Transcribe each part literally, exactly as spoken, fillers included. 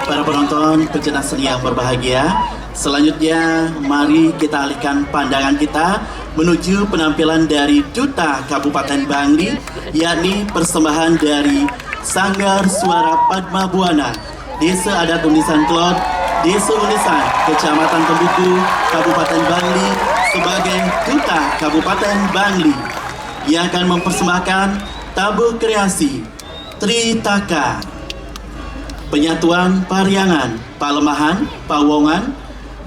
Para penonton pencinta seni yang berbahagia, selanjutnya mari kita alihkan pandangan kita menuju penampilan dari Duta Kabupaten Bangli, yakni persembahan dari Sanggar Suara Padma Buana, Desa Adat Undisan Kelod, Desa Undisan, Kecamatan Tembuku, Kabupaten Bangli, sebagai Duta Kabupaten Bangli yang akan mempersembahkan tabuh kreasi Tritaka, penyatuan Pariangan, Palemahan, Pawongan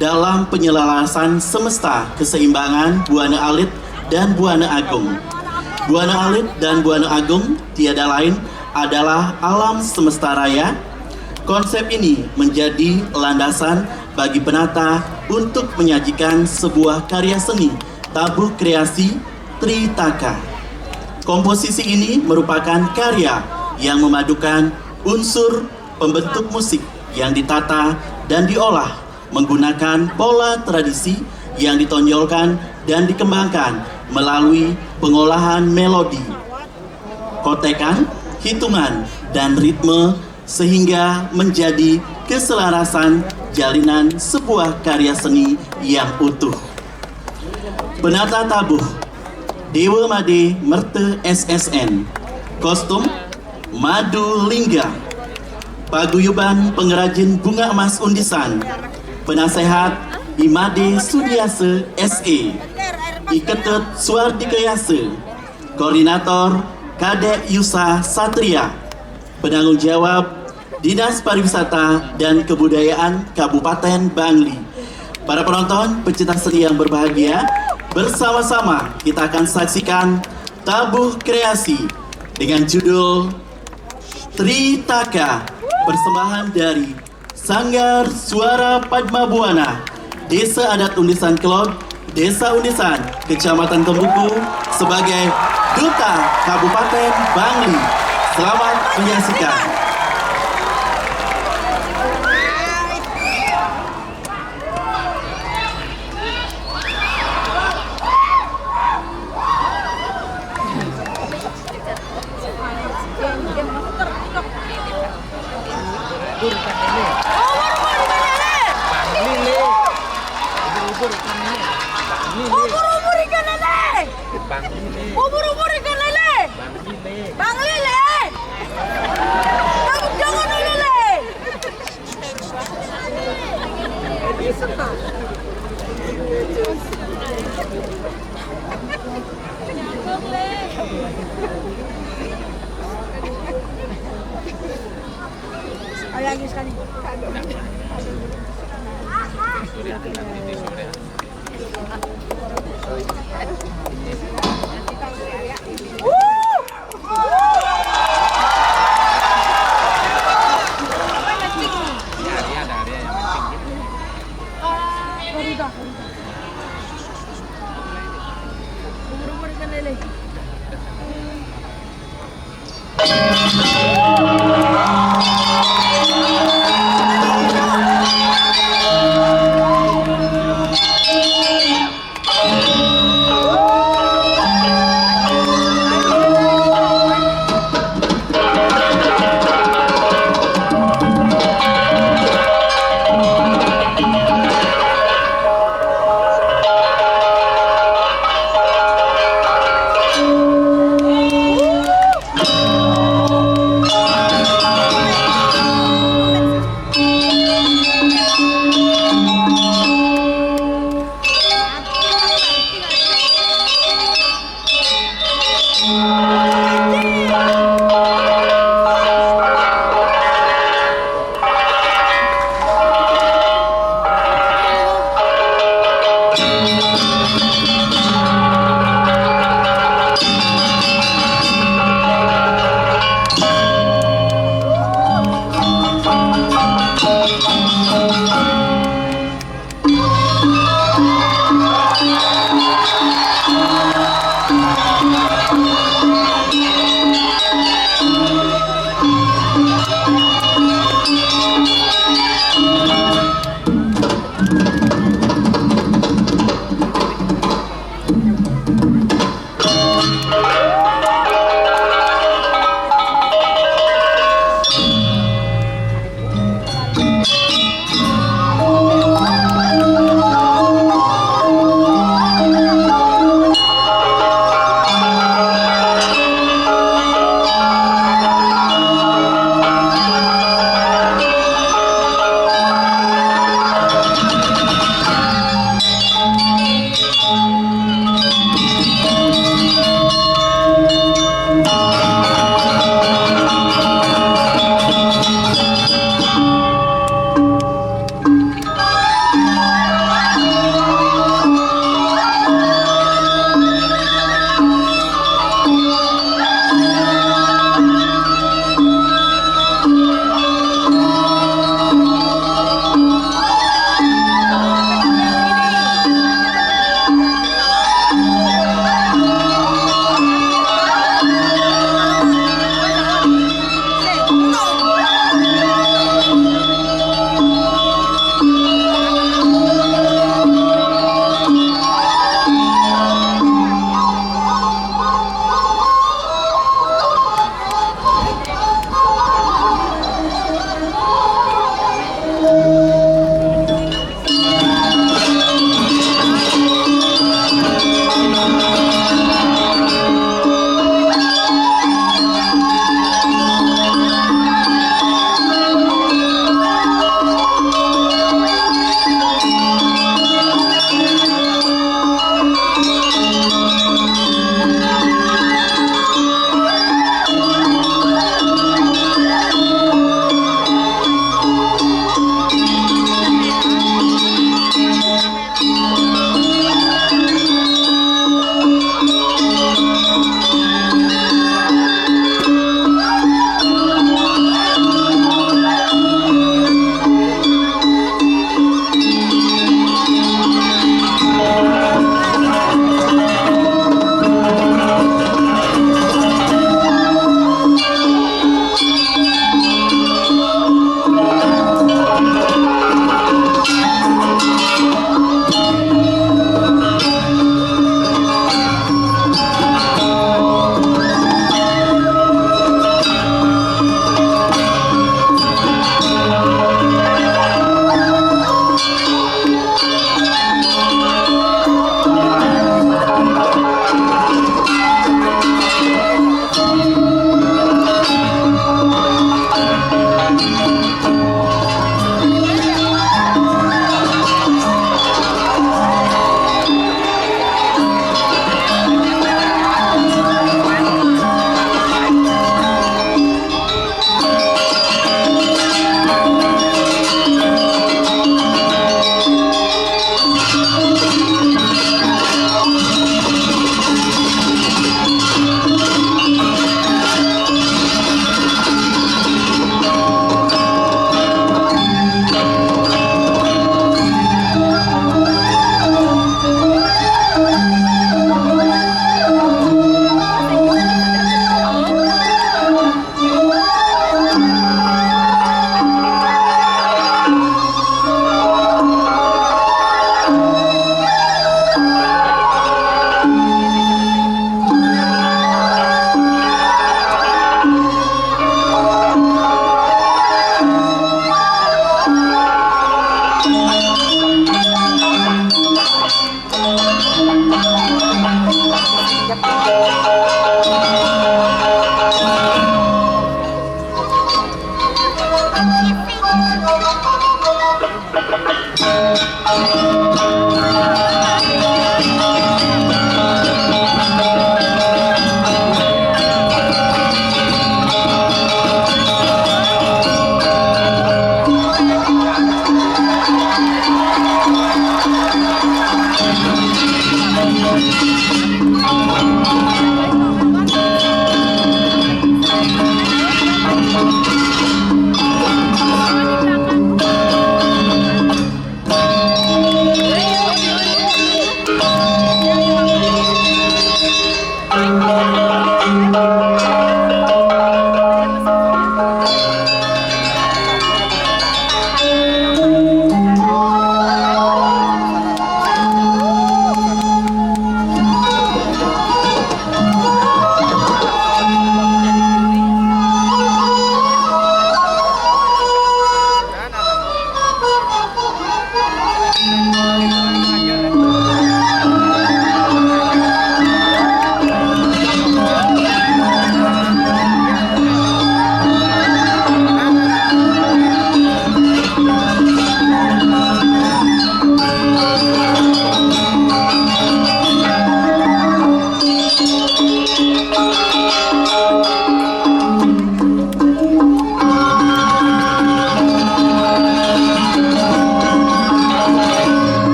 dalam penyelarasan semesta keseimbangan Buana Alit dan Buana Agung. Buana Alit dan Buana Agung tiada lain adalah alam semesta raya. Konsep ini menjadi landasan bagi penata untuk menyajikan sebuah karya seni tabuh kreasi Tritaka. Komposisi ini merupakan karya yang memadukan unsur pembentuk musik yang ditata dan diolah menggunakan pola tradisi yang ditonjolkan dan dikembangkan melalui pengolahan melodi, kotekan, hitungan, dan ritme sehingga menjadi keselarasan jalinan sebuah karya seni yang utuh. Penata tabuh Dewa Made Merte S S N. Kostum Madu Lingga. Paguyuban Pengrajin Bunga Emas Undisan. Penasehat I Made Sudiasa S E. I Ketut Suardikayasa. Koordinator Kadek Yusa Satria. Penanggung jawab Dinas Pariwisata dan Kebudayaan Kabupaten Bangli. Para penonton, pencinta seni yang berbahagia, bersama-sama kita akan saksikan tabuh kreasi dengan judul Tritaka, persembahan dari Sanggar Suara Padma Buana, Desa Adat Undisan Kelod, Desa Undisan, Kecamatan Tembuku, sebagai Duta Kabupaten Bangli. Selamat menyaksikan. Ubur-ubur ikan lele. Bang Lili. Ubur-ubur ikan lele. Bang Lili. Ubur-ubur ikan lele. Bang Lili. Bang Lili. Bang, jangan lele. Oh, lagi sekali.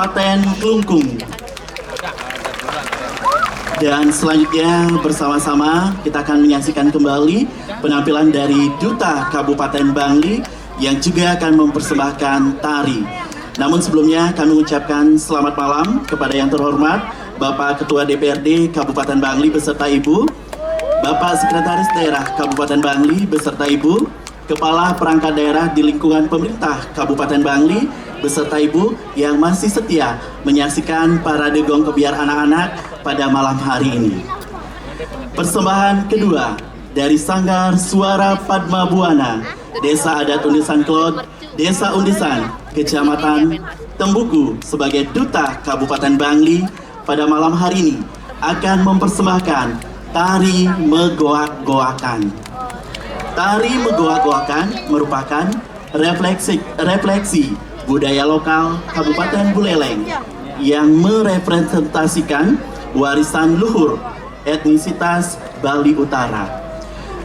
Kabupaten Klungkung. Dan selanjutnya bersama-sama kita akan menyaksikan kembali penampilan dari Duta Kabupaten Bangli yang juga akan mempersembahkan tari. Namun sebelumnya kami ucapkan selamat malam kepada yang terhormat Bapak Ketua D P R D Kabupaten Bangli beserta Ibu, Bapak Sekretaris Daerah Kabupaten Bangli beserta Ibu, Kepala Perangkat Daerah di lingkungan pemerintah Kabupaten Bangli beserta Ibu yang masih setia menyaksikan parade gong kebyar anak-anak pada malam hari ini. Persembahan kedua dari Sanggar Suara Padma Buana, Desa Adat Undisan Klod, Desa Undisan, Kecamatan Tembuku sebagai Duta Kabupaten Bangli pada malam hari ini akan mempersembahkan tari megoak-goakan. Tari megoak-goakan merupakan refleksi, refleksi budaya lokal Kabupaten Buleleng yang merepresentasikan warisan luhur etnisitas Bali Utara.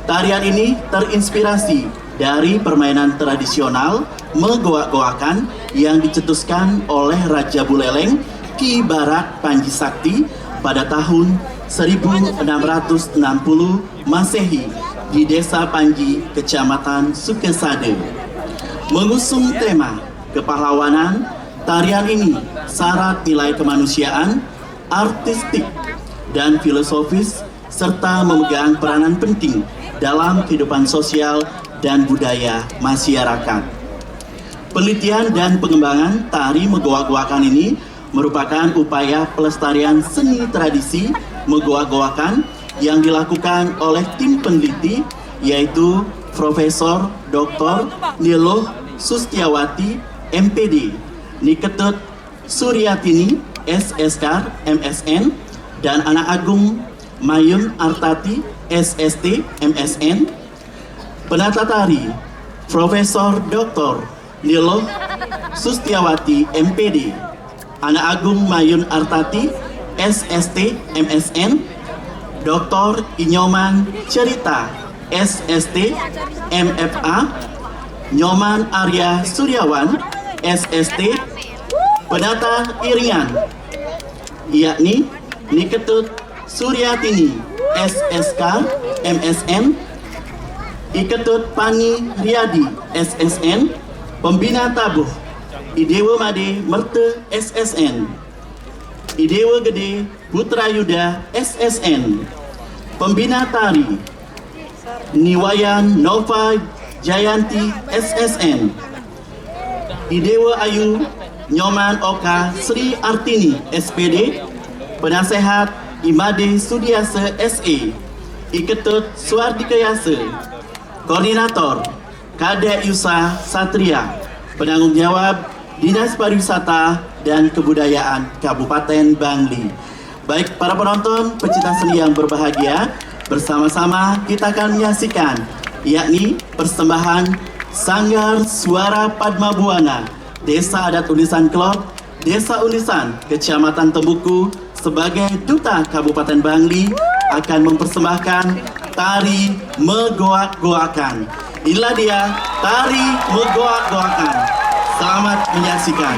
Tarian ini terinspirasi dari permainan tradisional megoak-goakan yang dicetuskan oleh Raja Buleleng Ki Barak Panji Sakti pada tahun seribu enam ratus enam puluh Masehi di Desa Panji, Kecamatan Sukesade. Mengusung tema kepahlawanan, tarian ini syarat nilai kemanusiaan, artistik, dan filosofis, serta memegang peranan penting dalam kehidupan sosial dan budaya masyarakat. Penelitian dan pengembangan tari megoak-goakan ini merupakan upaya pelestarian seni tradisi megoak-goakan yang dilakukan oleh tim peneliti, yaitu Profesor Doktor Niluh Sustiawati, M P D, Ni Ketut Suryatini, S S K, M S N, dan Anak Agung Mayun Artati, S S T, M S N. Penata tari, Profesor Doktor Niluh Sustiawati, M P D, Anak Agung Mayun Artati, S S T, M S N, Doktor Inyoman Cerita, S S T, M F A, Nyoman Arya Suryawan, S S T, penata iringan, yakni Ni Ketut Suryatini, S S K, M S N, I Ketut Pani Riyadi, S S N, pembina tabuh, I Dewa Made Merta, S S N, I Dewa Gede Putra Yuda, S S N, pembina tari, Ni Wayan Nova Jayanti, S S N, I Dewa Ayu Nyoman Oka Sri Artini, S P D, penasehat, I Made Sudiasa, S E, I Ketut Suardikayasa, koordinator, Kadek Yusa Satria, penanggung jawab Dinas Pariwisata dan Kebudayaan Kabupaten Bangli. Baik para penonton, pecinta seni yang berbahagia, bersama-sama kita akan menyaksikan, yakni persembahan Sanggar Suara Padma Buana, Desa Adat Undisan Klod, Desa Undisan, Kecamatan Tembuku, sebagai Duta Kabupaten Bangli akan mempersembahkan tari megoak-goakan. Inilah dia, tari megoak-goakan. Selamat menyaksikan.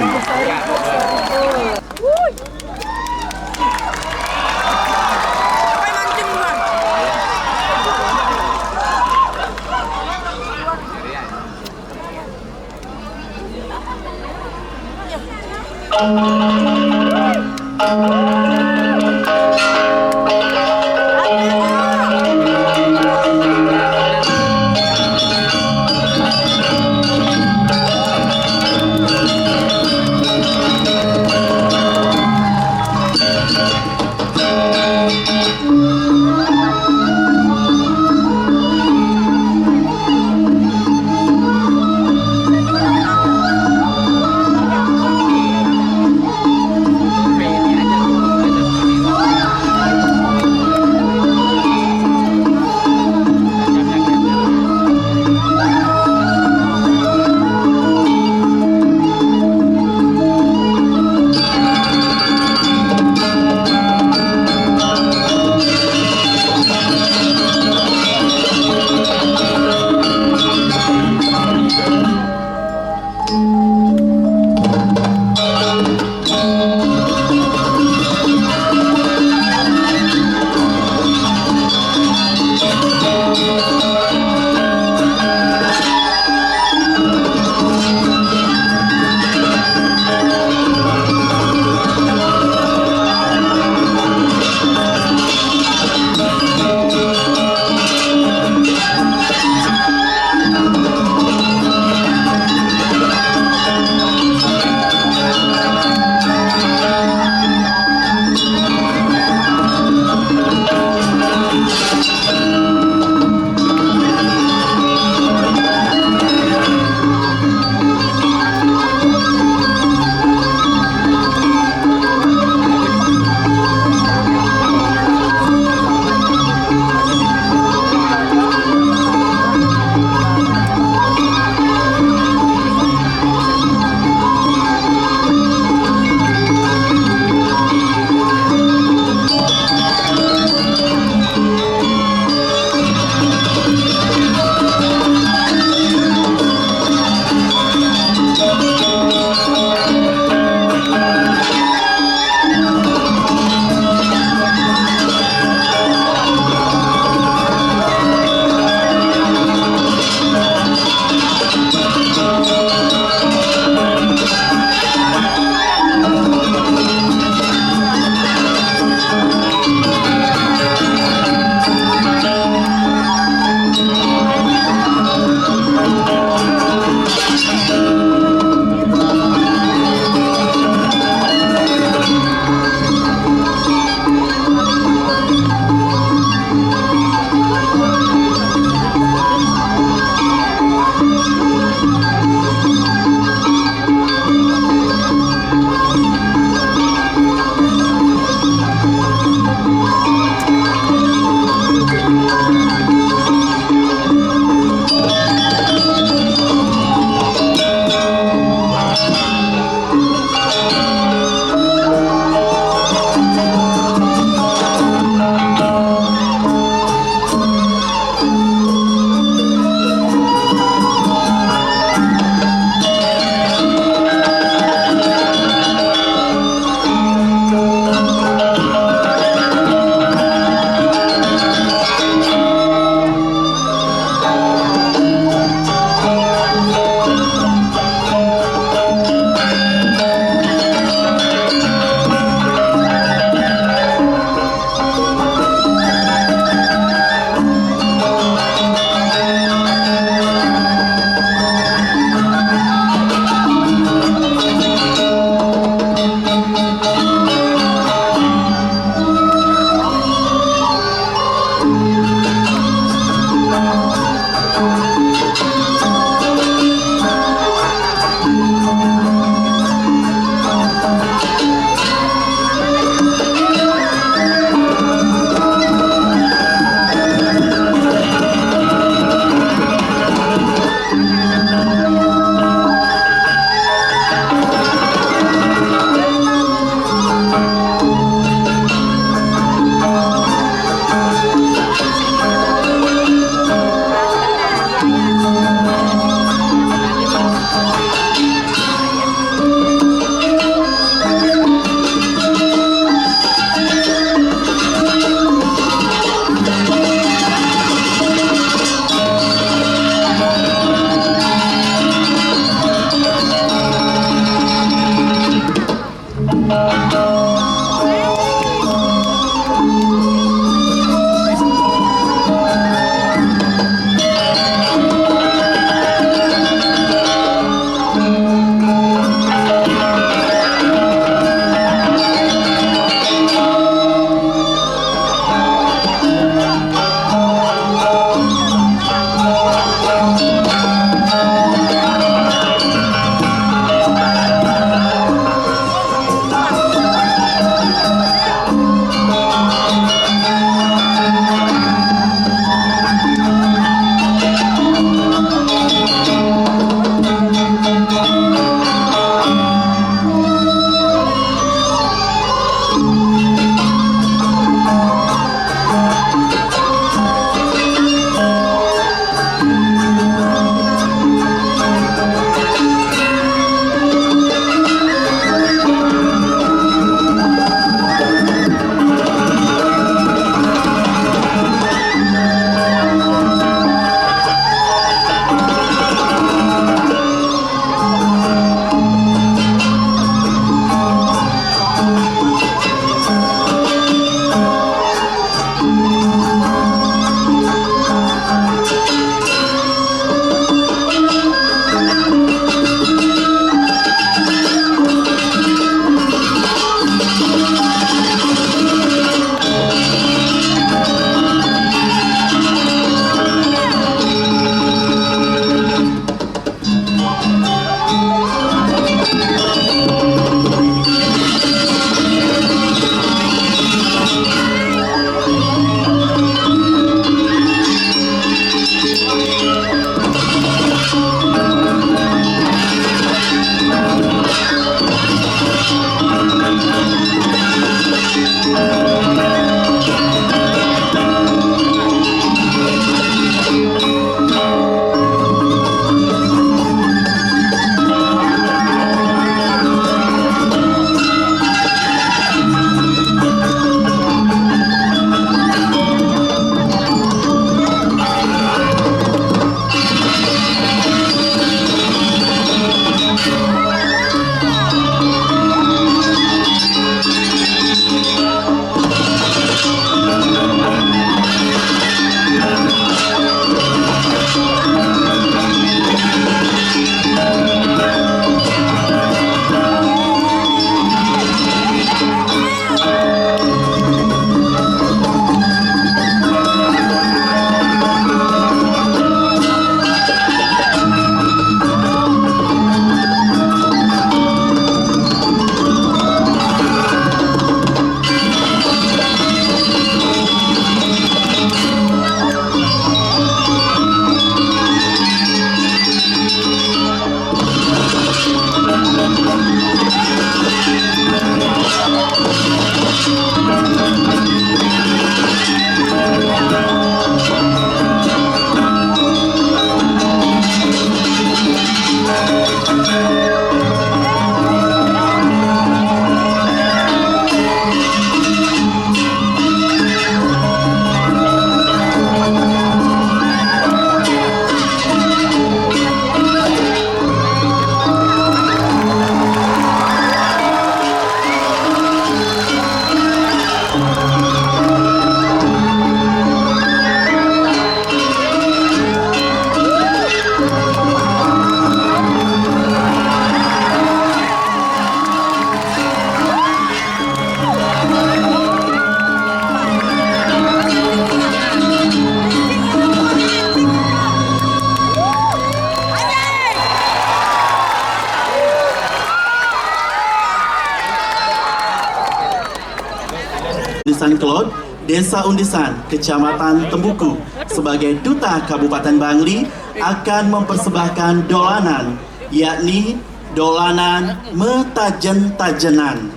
Undisan Kelod, Desa Undisan, Kecamatan Tembuku, sebagai duta Kabupaten Bangli akan mempersembahkan dolanan, yakni dolanan metajen-tajenan.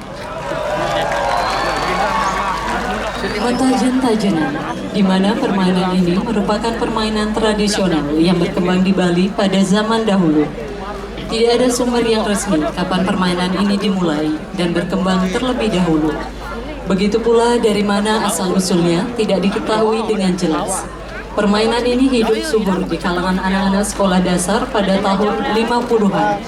Metajen-tajenan, di mana permainan ini merupakan permainan tradisional yang berkembang di Bali pada zaman dahulu. Tidak ada sumber yang resmi kapan permainan ini dimulai dan berkembang terlebih dahulu. Begitu pula dari mana asal-usulnya tidak diketahui dengan jelas. Permainan ini hidup subur di kalangan anak-anak sekolah dasar pada tahun lima puluhan.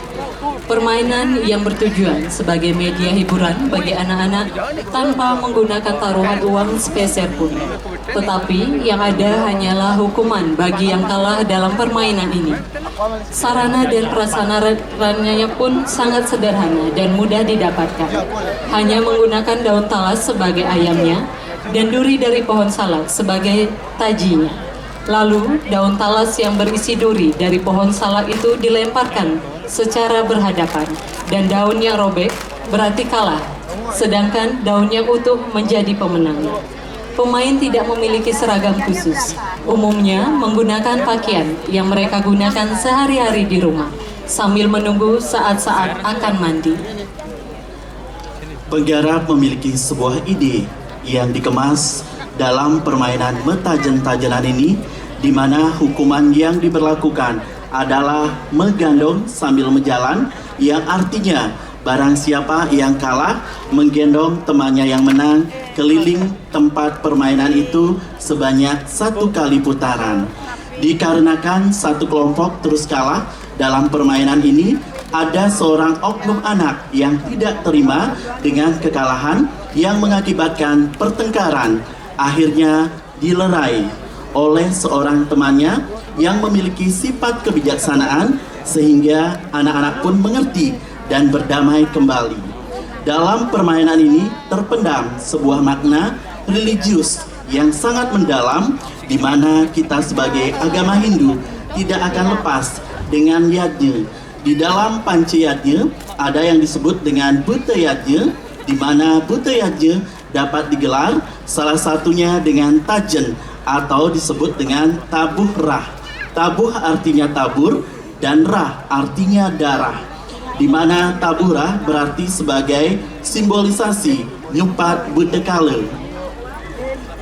Permainan yang bertujuan sebagai media hiburan bagi anak-anak tanpa menggunakan taruhan uang sepeser pun. Tetapi yang ada hanyalah hukuman bagi yang kalah dalam permainan ini. Sarana dan prasarananya pun sangat sederhana dan mudah didapatkan. Hanya menggunakan daun talas sebagai ayamnya dan duri dari pohon salak sebagai tajinya. Lalu, daun talas yang berisi duri dari pohon salak itu dilemparkan secara berhadapan, dan daun yang robek berarti kalah, sedangkan daun yang utuh menjadi pemenang. Pemain tidak memiliki seragam khusus, umumnya menggunakan pakaian yang mereka gunakan sehari-hari di rumah sambil menunggu saat-saat akan mandi. Penggarap memiliki sebuah ide yang dikemas dalam permainan metajen-tajenan ini, di mana hukuman yang diberlakukan adalah menggandong sambil menjalan, yang artinya barang siapa yang kalah menggendong temannya yang menang keliling tempat permainan itu sebanyak satu kali putaran. Dikarenakan satu kelompok terus kalah dalam permainan ini, ada seorang oknum anak yang tidak terima dengan kekalahan yang mengakibatkan pertengkaran. Akhirnya dilerai oleh seorang temannya yang memiliki sifat kebijaksanaan, sehingga anak-anak pun mengerti dan berdamai kembali. Dalam permainan ini terpendam sebuah makna religius yang sangat mendalam, di mana kita sebagai agama Hindu tidak akan lepas dengan yadnya. Di dalam Panca Yadnya ada yang disebut dengan Bhuta Yadnya, di mana Bhuta Yadnya dapat digelar salah satunya dengan tajen atau disebut dengan tabuh rah. Tabuh artinya tabur dan rah artinya darah. Di mana tabuh rah berarti sebagai simbolisasi nyupat buta kala.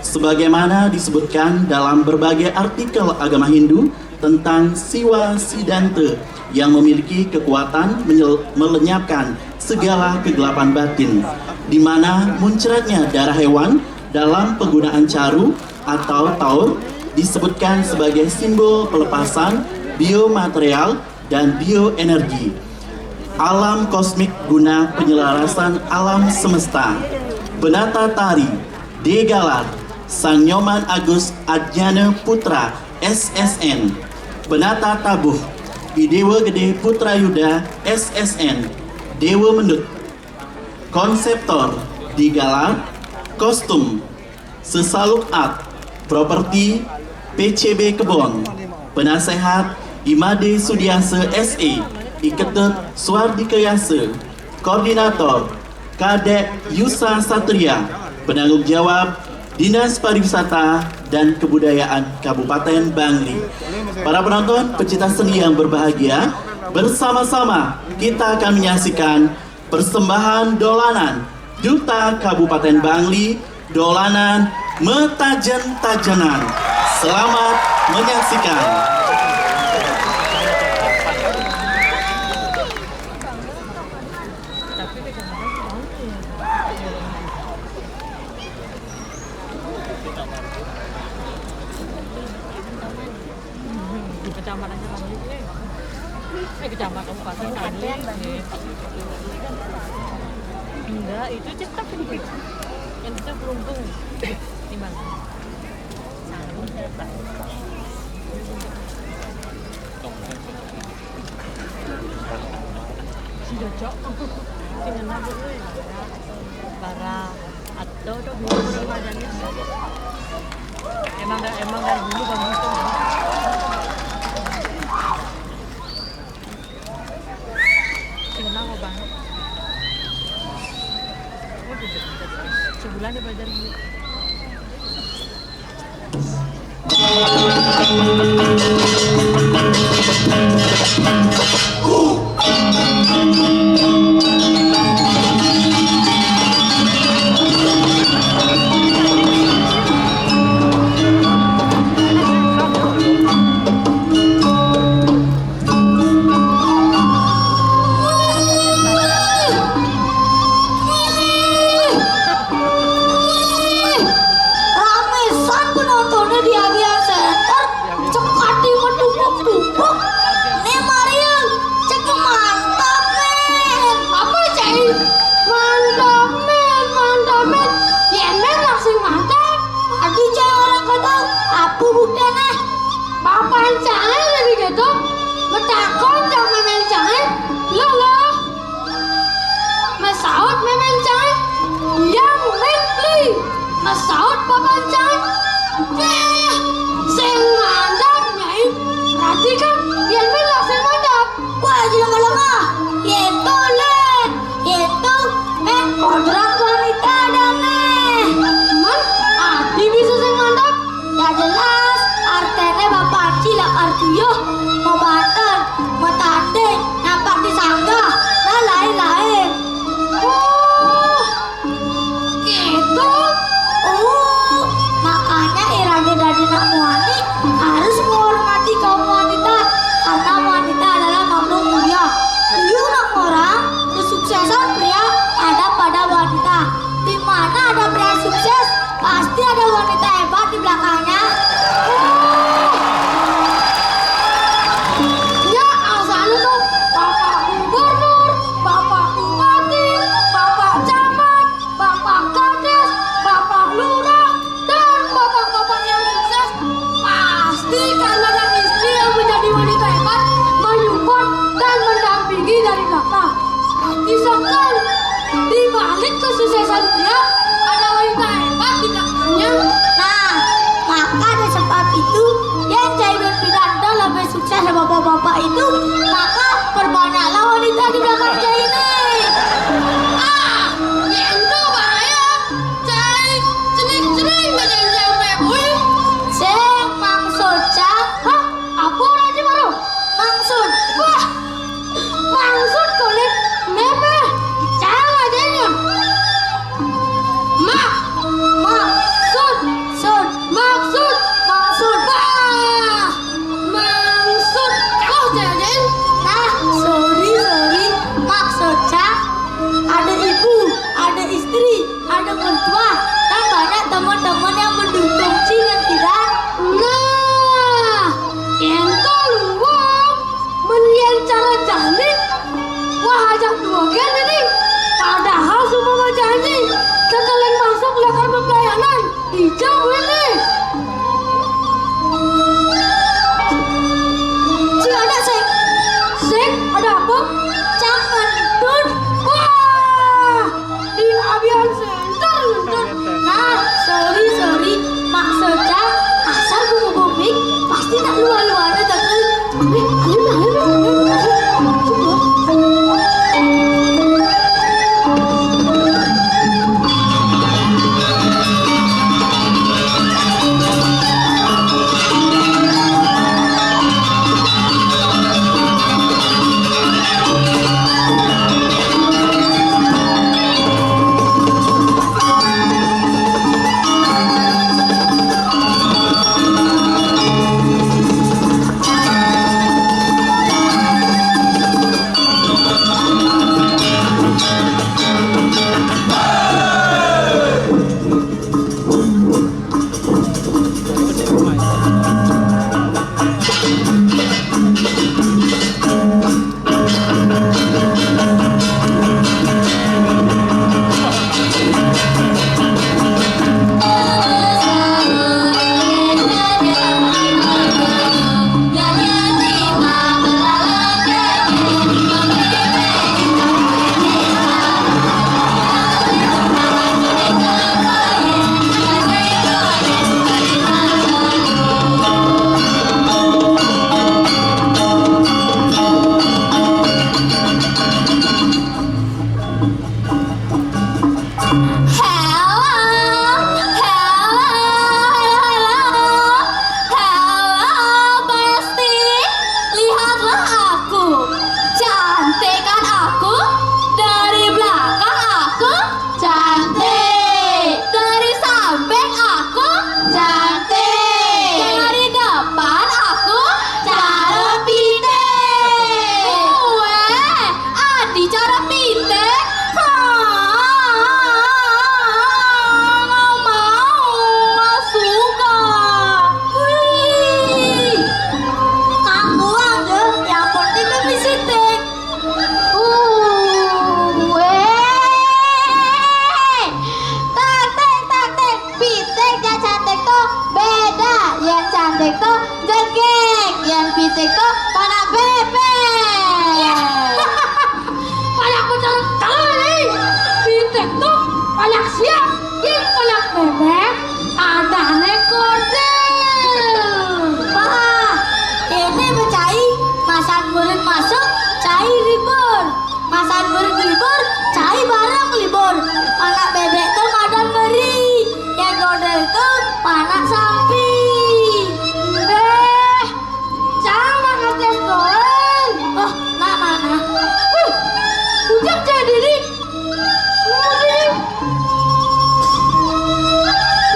Sebagaimana disebutkan dalam berbagai artikel agama Hindu tentang Siwa Siddhanta yang memiliki kekuatan menyel- melenyapkan segala kegelapan batin, di mana muncratnya darah hewan dalam penggunaan caru atau taur disebutkan sebagai simbol pelepasan biomaterial dan bioenergi. Alam kosmik guna penyelarasan alam semesta. Penata tari, Degalar, Sang Nyoman Agus Adnyana Putra, S S N. Penata tabuh, I Dewa Gede Putra Yuda, S S N. Dewa Mendut. Konseptor, Degalar, kostum, Sesaluk Art, properti, P C B Kebon, penasehat, Imade Sudiasa S E, Iketut Suardikayasa, koordinator, Kadek Yusa Satria, penanggung jawab, Dinas Pariwisata dan Kebudayaan Kabupaten Bangli. Para penonton, pecinta seni yang berbahagia, bersama-sama kita akan menyaksikan persembahan dolanan Duta Kabupaten Bangli, dolanan metajen-tajenan. Selamat menyaksikan. Kecamatannya Bangli. Eh, kecamatan, kabupaten Bangli. Enggak, itu cetak ini. Yang itu beruntung. Di mana? Sudah, Cok. Dengan apa? Bara. Atau tuh dulu belum adanya. Emang dari, emang dari dulu bagus tuh. Kenal, Bang? Oh, gitu. Sebulan dia belajar ini. Ramesan penontonnya di Avian Center, cekati metumpuk-tumpuk. Nih Marian, cek mantap nih. Apa cai? Mantap men, mantap men. Ya men langsung mantap. Aduh cai orang kata, apa buktinya? Bapak cai lebih gitu. Betakon sama men cai. Loh loh. Mesaut memen cai, yang Metli. Mesaut papan cai. Weh, sing mandap nyai. Perhatikan, yang men lah sing mandap. Wah, jelema-jelema. Itu len, itu men kodrat wanita ada nih. Men, adi bisa sing mandap. Ya jelas, artene Bapak Haji lah kartu yo. Mau banten, mau tanding, nampak disanggah, dan lain-lain. Oh, gitu. Oh, makanya irage dadi nak muani harus menghormati kaum wanita karena wanita adalah makhluk mulia. Iya nak orang, kesuksesan pria ada pada wanita. Di mana ada pria sukses, pasti ada wanita hebat di belakangnya. Ya, asalnya tuh Bapak Gubernur, Bapak Bupati, Bapak Camat, Bapak Kades, Bapak Lurah, dan bapak-bapak yang sukses, pasti karena ada istri yang menjadi wanita hebat, menyupport dan mendampingi dari belakang. Misalkan, di balik kesuksesan pria, ada wanita hebat di belakangnya. Nah, maka dari sebab itu, yang cai dan pinanda lebih sukses bapak-bapak itu, maka perbanyaklah wanita di belakang cai ini. Ah, ya itu bahaya. Cai, cening-cening badan cai, Bui. Sing maksud cang. Hah? Apa orang cai baru? Maksud. Wah, maksud kulit meme. Cang aja nyun. Yang cantik tuh jegeg, yang pitik tuh panak bebek. Panak bener kali. Pitik tuh panak siap, yang panak bebek adané kordel. Wah, ini becai, masan murid masuk, cai libur. Masan murid libur, cai bareng libur. Panak bebek tuh madan meri. Yang kordel tuh panak sampi. Eh, cang makan tes doang. Oh, nak mana? Uh, bujang jadi nih.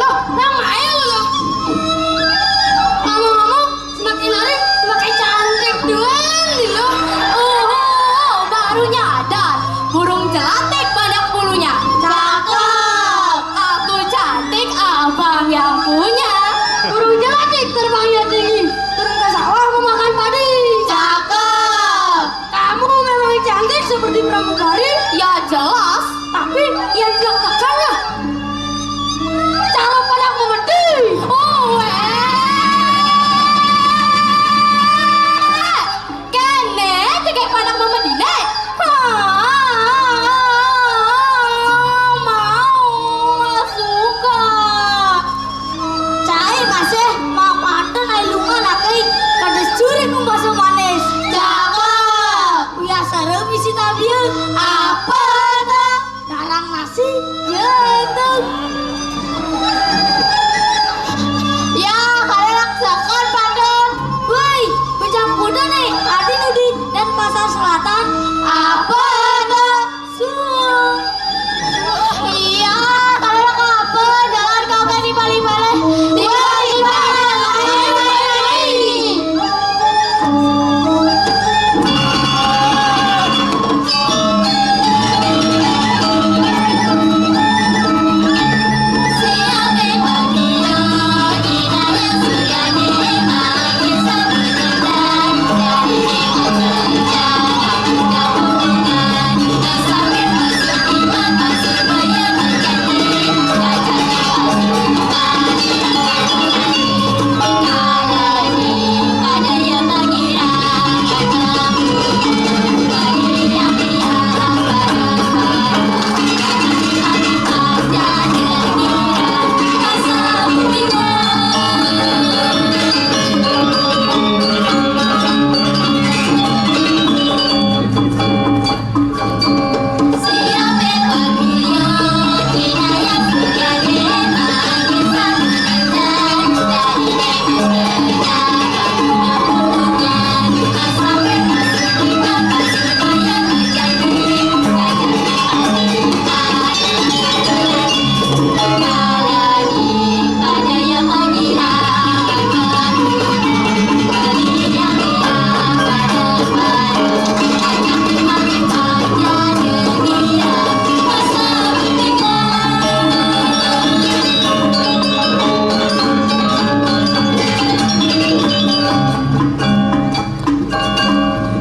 Loh, nang ayo loh. Ngomong-ngomong, semakin hari semakin cantik doang nih loh. Oh, baru nyadar. Burung jelatik banyak bulunya. Cakep. Aku cantik, abang yang punya. Burung jelatik terbangnya tinggi. Turun ke sawah memakan padi. Cakep. Kamu memang cantik seperti pramugari. Ya jelas. Tapi yang tidak tekan ya cara panak memedi. Oh, eh. Kéné, cekek panak memediné. Ah, mau, nggak suka. Cai masih mau paten ai lunga nakai kada curi ku basa manis. Cakep. Biasa remis si tabieu. Apa tuh? Darang nasi, jenteng. Ya, kalian laksakan paten. Woi, becang kuda nih, adi nudi dan pasar selatan. Apa tuh? Suung. Iya, kalian apa? Jangan kau kan dibalik-balik. Dibalik-balik.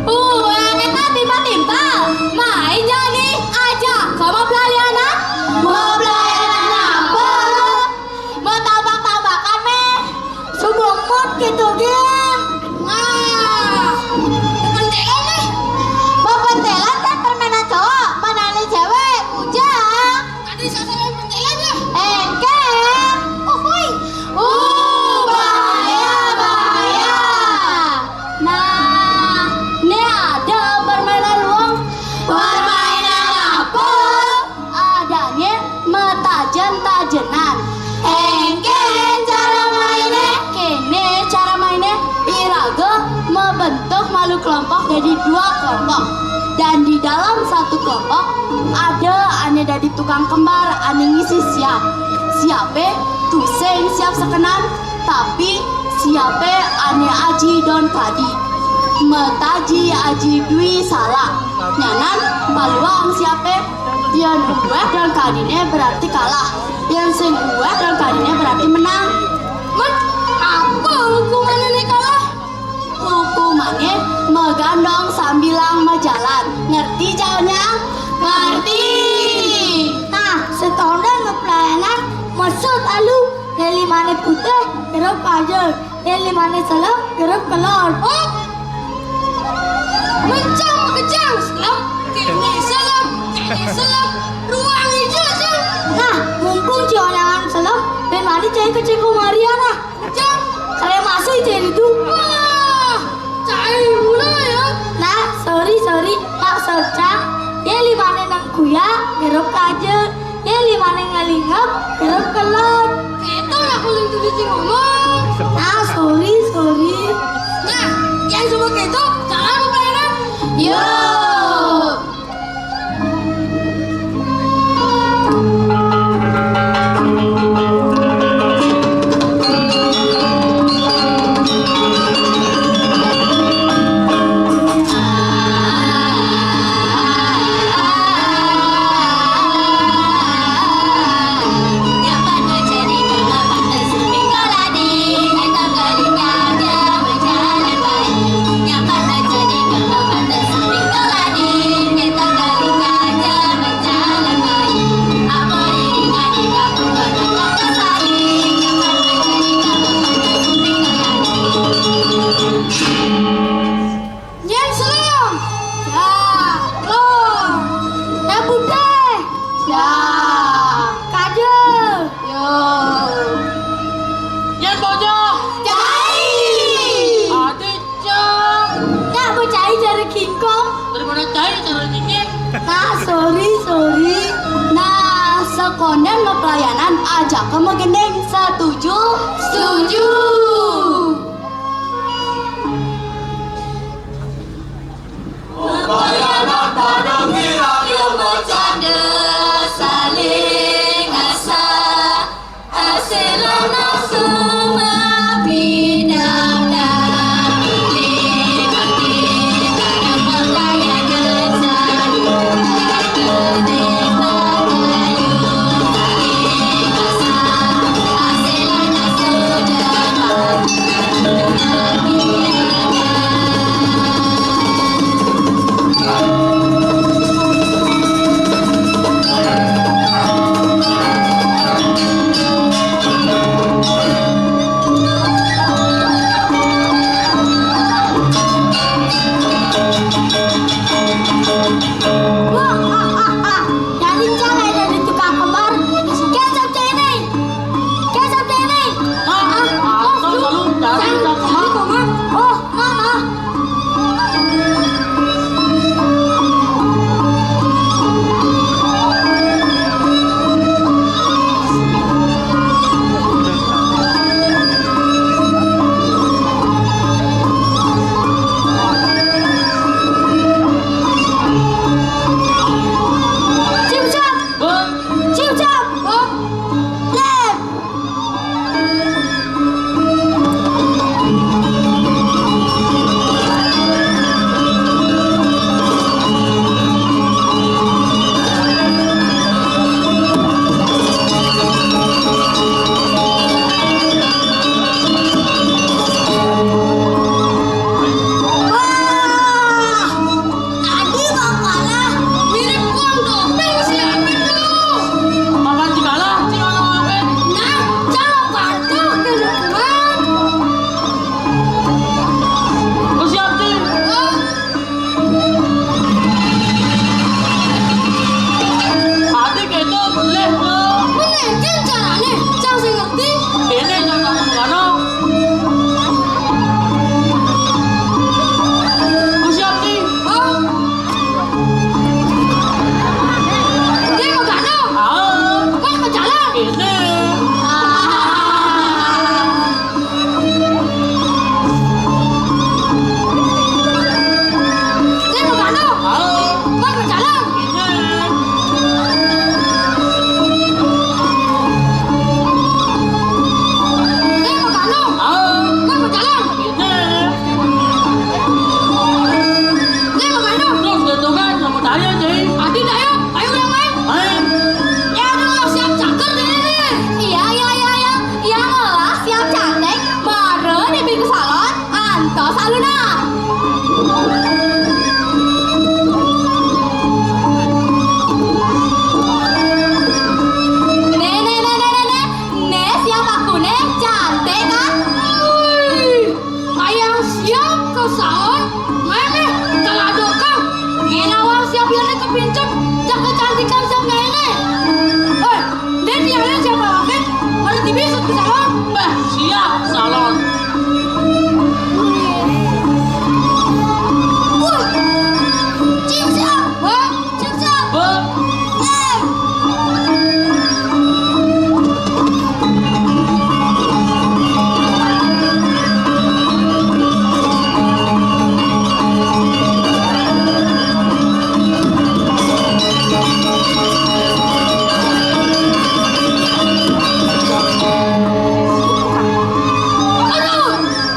Uwéh, éta timpal-timpal. Mai jani aja ka mapelalianan. Mapelalianan apa? Matabak-tabakan méh. Subuh mut kitu gin. Nah, pentelan méh. Mapentelan téh permainan cowok, manani cewek, bujang. Tadi sasaran pentelan ya? Engké. Uhuy. Uh, bahaya, bahaya. Nah, né ada permainan luang. Permainan apa? Adané matajen-tajenan. Engké cara mainé? Kéné cara mainé, iraga mabentuk malu kelompok jadi dua kelompok. Dan di dalam satu kelompok ada ané dadi tukang kembar ané ngisi siap. Siapé tusing siap sekenan, tapi siapé ané aji don kadi. Mataji aji dui salah. Nyanan paluang siapé. Yén uwéh don kadiné berarti kalah. Yén sing uwéh don kadiné berarti menang. Mut, apa hukumané né kalah? Hukumané magandong sambilang majalan. Ngerti, Jal, nya? Ngerti. Nah, setondo mapelayanan, maksud alu Yén limané putih, ngerep kajel. Yén limané selem, ngerep kelod. Oh, mencang makejang, selem, kéné selem, kéné selem, ruang ijo, Cang. Nah, mumpung ci onyangan selem, bén mani cai ka Ceko Maria, nah. Cang. Keré masuk cai ditu. Wah, cai mula ya. Nah, sorry, sorry, maksud Cang, yén limané nang kuya, ngerep kajel. Yén limané ngelingep, ngerep kelod. Kéto lah kuling tuli ci ngomong. Nah, sorry, sorry. Nah, yén suba kéto, jalan pelayanan. Yo. Yén selem. Ya. Lo. Yén putih. Ya. Kajel. Yo. Yén bojoh. Cai. Adi, Cang. Nak becai cara kingkong. Daripada cai cara nyingking. Nah, sorry, sorry. Nah, sekondén mapelayanan ajaka magending. Setuju? Setuju. Wah, ah, ah, ah. Jadi Cang ada di tukang kembar. Kecap cai né. Kecap cai né. Ah, ah, ah, oh, tahu, lu, tahu, tahu, tahu. Oh, Mama. Cip, cip. Hah? Cip, cip. Hah? Lep. Wah! Tadi Bang Pala mirip Bang Topeng, siapa tuh? Papan Cikalah, Cikalah Topeng. Nah, Cang Panto ke lingkungan. Oh, siap, Cing. Oh. Adik itu boleh, Bang. Bener, Cing, caranya. Cang sing ngerti. Ini cara mengganong. Ku siap, Cing. Oh. Dia mau ganong. Ah. Wah, mau jalan. Ini. Ah. Dia mau ganong. Ah. Wah, mau jalan. Ini. Dia mau ganong. Ah. Wah, mau jalan. Ini. Nih, Bang Anu. Terus gantungan, rambut aja, Cing. Adi, ayo, ayo, udah main. Main. Ya, aduh, siap cakep deh, nih. Iya, iya, iya, iya. Iya, ngelah, siap cantik. Baru dibikin ke salon, antos aluna. Nih, nih, nih, nih, nih, nih. Nih, siap aku. Mbah, siap, salon. Woi, siap, siap. Hah? Siap, siap. Hah? Eh. Aduh.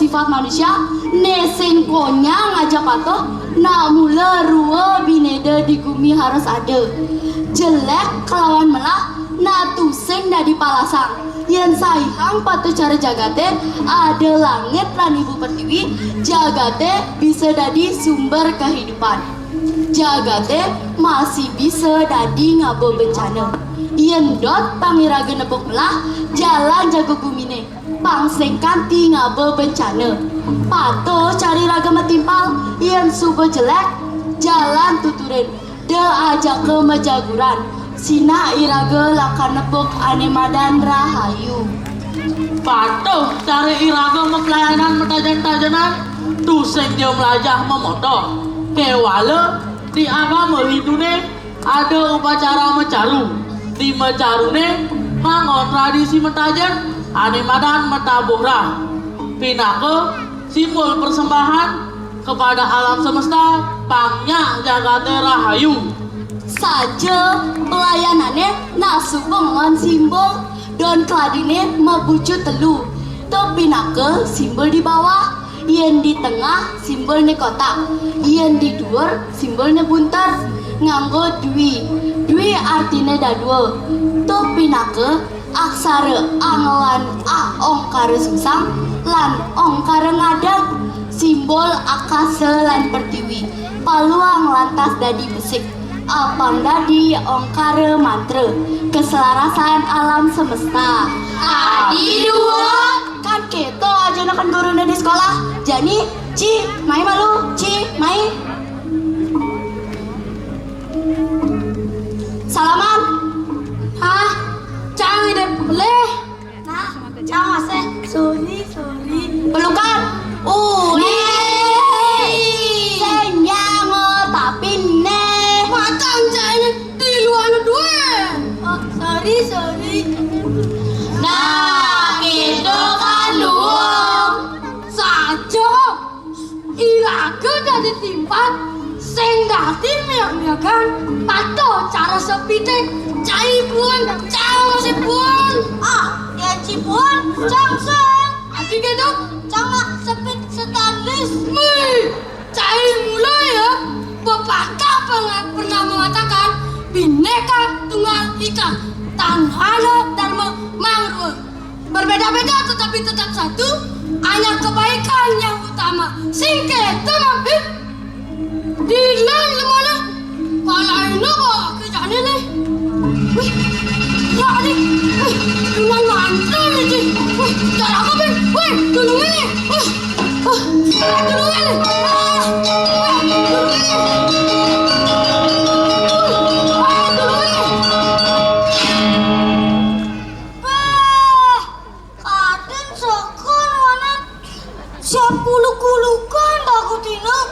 Sifat manusia, né sing konyang aja patuh, nak mula rua binéda di gumi harus ada. Jelék kelawan melah, nak tusing dadi palasang. Yén saihang patuh cara jagaté, ada langit lan ibu pertiwi, jagaté bisa dadi sumber kahidupan. Jagaté masih bisa dadi ngaba bencana. Yén dot pang iraga nepuk melah, jalan jaga guminé pang sing kanti ngaba bencana. Patuh cara iraga matimpal, yén suba jelék, jalan tuturin. Da ajaka majaguran, sinah iraga lakar nepuk ané madan rahayu. Patuh cara iraga mapelayanan matajen-tajenan, tusing ja mlajah mamoto. Kéwala di agama Hinduné ada upacara macaru. Di macaruné nganggon tradisi matajen ané madan matabuh rah. Pinaka simbol persembahan kepada alam semesta, pang nyak jagaté rahayu. Saja pelayanané nak suba nganggon simbol, daun keladiné mabucu telu. To pinaka simbol di bawah, yén di tengah simbolné kotak, yén di duur simbolné bunter, nganggo dwi. Dwi artiné dadua. To pinaka aksara ang lan a ongkara sungsang lan ongkara ngadeg, simbol akasa lan pertiwi. Paluang lantas dadi besik, apang dadi ongkara mantra, keselarasan alam semesta. Adi dua. Kan kéto ajanan guruné di sekolah. Jani, Ci, mai malu, Ci, mai. Salaman. Hah? Cang ida pelih. Nah, cang masih. Sorry, sorry. Pelukan. Uli. Senyang tapi né. Matang cang ini di luar duit. Oh, sorry, sorry. Nah, gitu kan, Luung. Saja. Iraga dadi timpal, sing dadi miag-miagan, patuh cara sepité, cai puun, cang masih puun. Ah, yén ci puun, cang sing. Adi kéto, cang nak sepit stainless. Mi, cai mula ya, pepatah pernah, pernah mengatakan, Bhinneka Tunggal Ika, Tanhana Dharma Mangruwa. Berbeda-beda tetapi tetap satu, hanya kebaikan yang utama. Sing kéto mampir. Dinan lemana. Palaina bawa ke jane nih. Wih, ya nih. Wih, dinan mantra nih, Ci. Wih, cara apa, Bing? Wih, tulungin nih. Wih, wih, tulungin nih. Ah, wih, tulungin nih. Wih, wih, tulungin nih. Bah, kadén seken wanan siap kuluk-kulukan takut inuk.